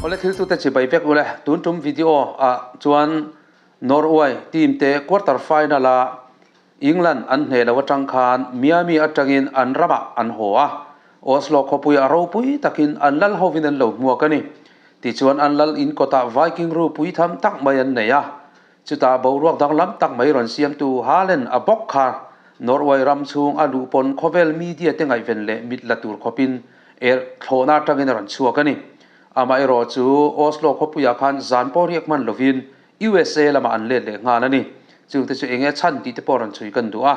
Awle thiltute chibai vek ule, tun tum video ah chuan Norway team te quarter final a England an hneh lo atang khan Miami atangin an ramah an haw a, Oslo khawpui a ropui takin an lal hovin an lo hmuak a ni. Tichuan an lal in kawtah Viking ru pui tham tak mai an nei a, chutah boruak danglam tak mai rawn siamtu Haaland a bawk kha Norway ram chhung a luh pawn khawvel media te ngaihven leh mit la tur khawpin er thlawhna atangin a rawn chhuak a ni. Amaherawh chu Oslo khawpuiah khan zan pawh riak hman lovin USA lamah an let leh nghal a ni. Chungte chu enge chhan tih te pawh rawn chhui kan duh a.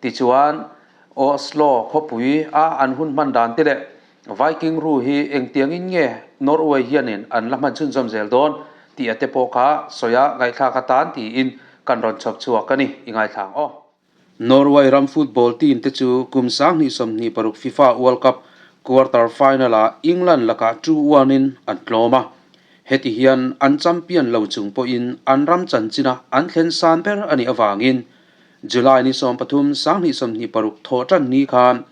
Tichuan, Oslo khawpui a an hun hman dan te leh Viking ru hi engtiangin nge Norway hianin an la hman chhunzawm zel dawn tih a te pawh kha sawi a ngaihthlak atan tiin kan rawn chhawp chhuak a ni. I ngaithlang aw. Norway ram football team te chu kum 2026 FIFA World Cup quarter final-ah England lakah 2-1 in an tlawm a. Heti hian an champion lo chung pawhin an ram chanchina an thlen san ber a nih avangin July ni 13 2026 thawh tan ni khan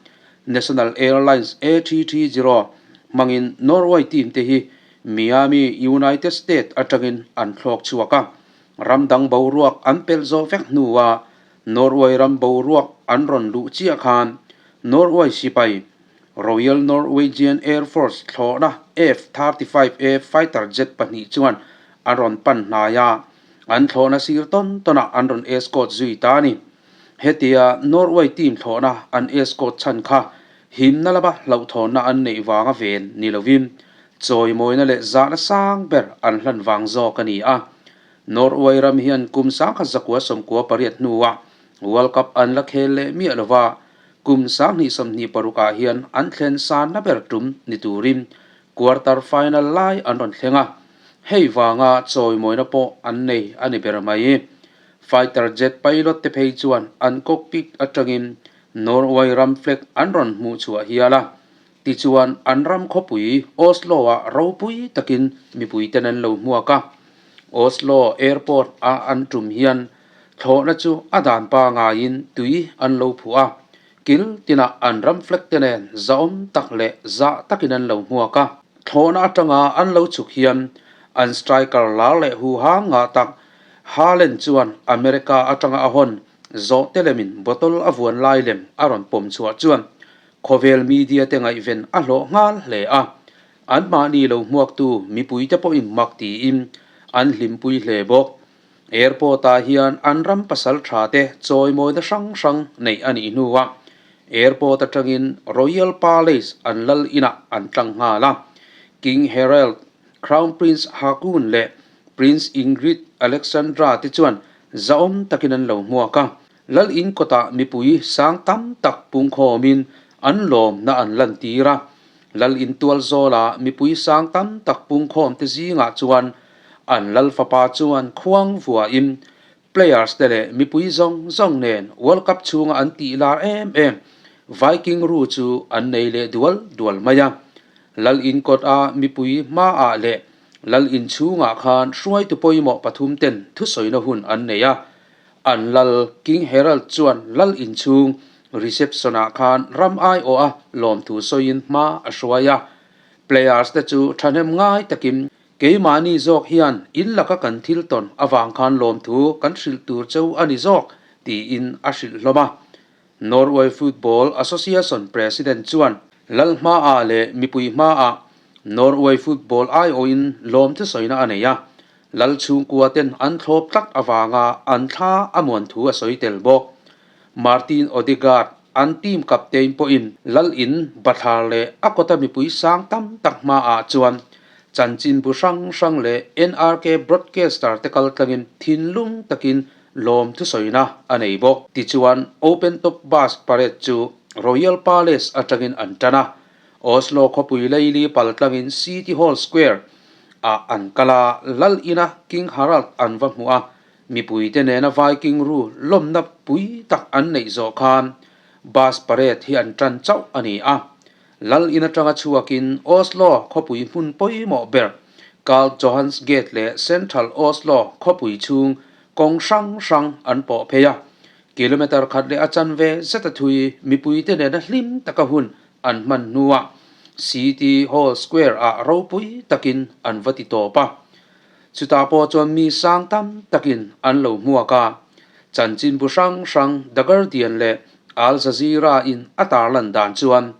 National Airlines A330 hmangin Norway team te hi Miami, United States atangin an thlawk chhuak a. Ram dang boruak an pelh zawh vek hnuah Norway ram boruak an rawn luh chiah khan Norway sipai Royal Norwegian Air Force thlawhna F-35A fighter jet pahnih chuan an rawn pan hnai a, an thlawhna sir tawn tawnah an rawn escort zui ta a ni. Hetia Norway team thlawhna an escort chhan kha himna lama hlauhthawnna an neih vanga ven ni lovin Chawimawina leh zahna sang ber an hlan vang zawk a ni a. Norway ram hian kum 1998 hnuah World Cup an la khel leh miah lo va, kum 2026 ah hian an thlen sanna ber tum ni turin quarter final lai an rawn thleng a, hei vanga chawimawina pawh an nei a ni ber mai. Fighter jet pilot te phei chuan an cockpit atangin Norway ram flag an rawn hmuh chhuah hial a. Tichuan, an ram khawpui Oslo-ah ropui takin mipuiten an lo hmuak a. Oslo Airport-a an tum hian thlawhna chu a dan pangaiin tui an lo phuh a, kil tinah an ram flag te nen zahawm tak leh zah takin an lo hmuak a. Thlawhna atanga an lo chhuk hian an striker lar leh huhang ngah tak Haaland chuan America atanga a hawn zawh te lemin bottle a vuan lai lem a rawn pawm chhuah chuan Khawvel media te ngaihven a hlawh nghal hle a, anmahni lo hmuaktu mipuite pawhin mak tiin an hlimpui hle bawk. Airport ah hian an ram pasal tha te chawimawina hrang hrang neih a nih hnuah airport atangin Royal Palace an lal inah an tlang nghal a, King Harald, Crown Prince Haakon leh Prince Ingrid Alexandra te chuan zahawm takin an lo hmuak a. Lal in kawtah mipui sang tam tak pungkhawmin an lawmna an lantir a. Lal in tual zawlah mipui sang tam tak pungkhawm te zingah chuan an lal fapa chuan khuang vuahin players te leh mipui zawng zawng nen World Cup chhunga an tih lar em em Viking ru chu an nei leh dual dual mai a. Lal in kawt a mipui hmaah leh lal in chhungah khan hruaitu pawimawh pathum ten thusawina hun an nei a. An lal King Harald chuan lal inchhung reception ah khan ram aiawh a lawmthu sawiin hma a hruai a. Players te chu thahnem ngai takin keimahni zawk hian in laka kan thil tawn avang khan lawmthu kan hrilh tur cheu a ni zawk tiin a hrilh hlawm a. Norway Football Association President chuan lal hmaah leh mipui hmaah Norway football aiawhin lawmthu sawina a nei a. Lal chhungkua ten an thlawp tlat avanga an thla a muan thu a sawi tel bawk. Martin Odegaard, an team captain pawhin Lal in bathlar leh a kawta mipui sang tam tak hmaah chuan chanchinbu hrang hrang leh NRK broadcaster te kaltlangin thinlung takin lawm thusawina a nei bawk. Tichuan Open Top Bus Parade chu Royal Palace atangin an tan a, Oslo khawpui leili paltlangin City Hall Square ah an kal a, Lal ina King Harald an va hmuh a, mipuite nena Viking ru lawmna pui tak an neih zawh khan bus parade hi an tan chauh a ni a. Lal in atanga chhuakin Oslo khawpui hmun pawimawh ber Karl Johans Gate leh Central Oslo khawpui chhung kawng hrang hrang an pawh phei a, kilometre khat leh a chanve zeta thui mipuite nena hlim taka hun an hman hnuah. City Hall Square ah ropui takin an va ti tawp a. Chutah pawh chuan mi sang tam takin an lo hmuak a. Chanchinbu hrang hrang The Guardian leh Al Jazeera in a tarlan dan chuan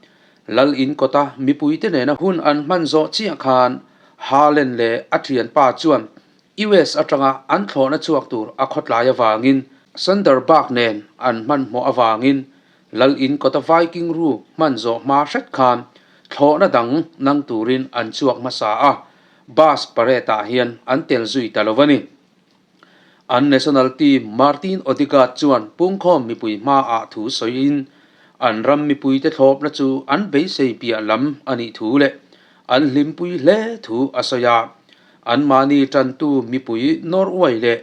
Lal in kawta mipuite nena hun an hman zawh chiah khan Haaland leh a thianpa chuan US atanga an thlawhna chhuak tur a khawtlai avangin Sunderberg nen an hmanhmawh avangin Lal in kawta Viking ru hman zawh hma hret khan thlawhna dang nang turin an chhuak hmasa a, bus parade ah hian an tel zui ta lo a ni. An national team Martin Odegaard chuan pungkhawm mipui hmaah thu sawiin an ram mipuite thlawpna chu an beisei piah lam a nih thu leh an hlimpui hle thu a sawi a. Anmahni tantu mipui Norway leh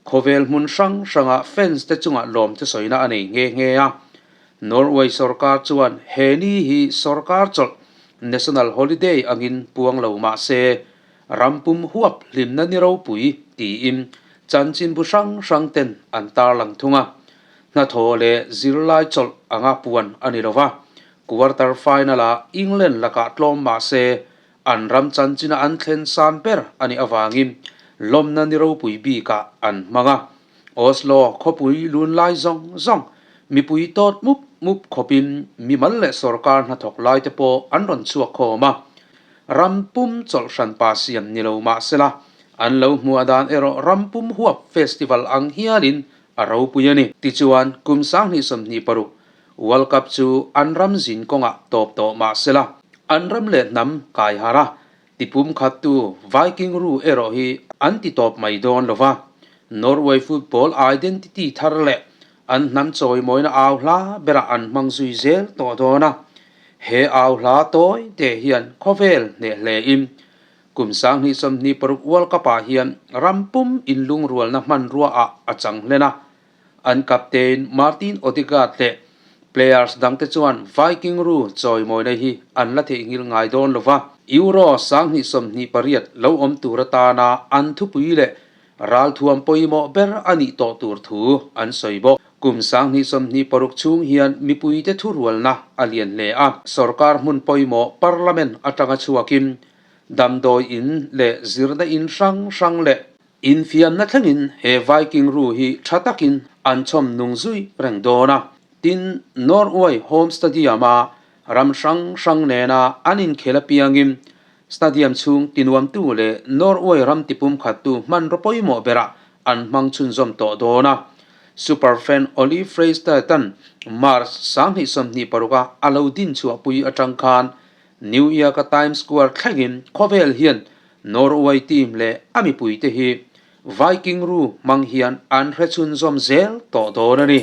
khawvel hmun hrang hranga fans te chungah lawmte sawina a nei nghe nghe a. Norway sorkar chuan he ni hi sorkar chawlh national holiday angin puang lo mah se Rampum huap hlimna ni ropui tiin chanchinbu hrang hrang ten an tarlang thung a. Hnathawh leh zirlai chawlh anga puan a ni lova, quarter final-ah England lakah tlawm mah se an ram chanchina an thlen san ber a nih avangin lawmna ni ropui bikah an hmang a. Oslo khawpui lun lai zawng zawng mipui tawt mup mup khawpin mimal leh sorkar hnathawk laite pawh an rawn chhuak khawm a. Ram pum chawlh hran pa siam ni lo mah sela, an lo hmuah dan erawh ram pum huap festival ang hialin a ropui a ni. Tichuan, kum 2026 World Cup chu an ram zin kawngah tawp tawh mah sela, an ram leh hnam kai harh a, tipum khattu Viking ru erawh hi an ti tawp mai dawn lo va. Norway football identity thar leh an hnam chawimawina au hla berah an hmang zui zel tawh dawn a. He au hla tawi te hian khawvel hneh hlein kum 2026 World Cup ah hian ram pum inlungrualna hmanrua ah a chang hlen a. An captain Martin Odegaard leh players dangte chuan Viking ru chawimawina hi an la theihnghilh ngai dawn lo va. Euro 2028 lo awm tur atana an thupui leh Ralthuam pawimawh ber a nih tawh tur thu an sawi bawk. Kum 2026 chhung hian mipuite thurualna a lian hle a, sorkar hmun pawimawh Parliament atanga chhuakin damdawi in leh zirna in hrang hrang leh infiamna thlengin he Viking ru hi tha takin an chhawm nung zui reng dawn a. Tin, Norway home stadium-a ram hrang hrang nena an inkhel apiangin Stadium chhung tinuamtu leh Norway ram tipum khattu hmanraw pawimawh berah an hmang chhunzawm tawh dawn a. Superfan Oli Freistad-a'n March 2026 a a lo din chhuahpui atang khan New York-a Times Square thlengin khawvel hian Norway team leh a mipuite hi Viking ru hmang hian an hre chhunzawm zel tawh dawn a ni.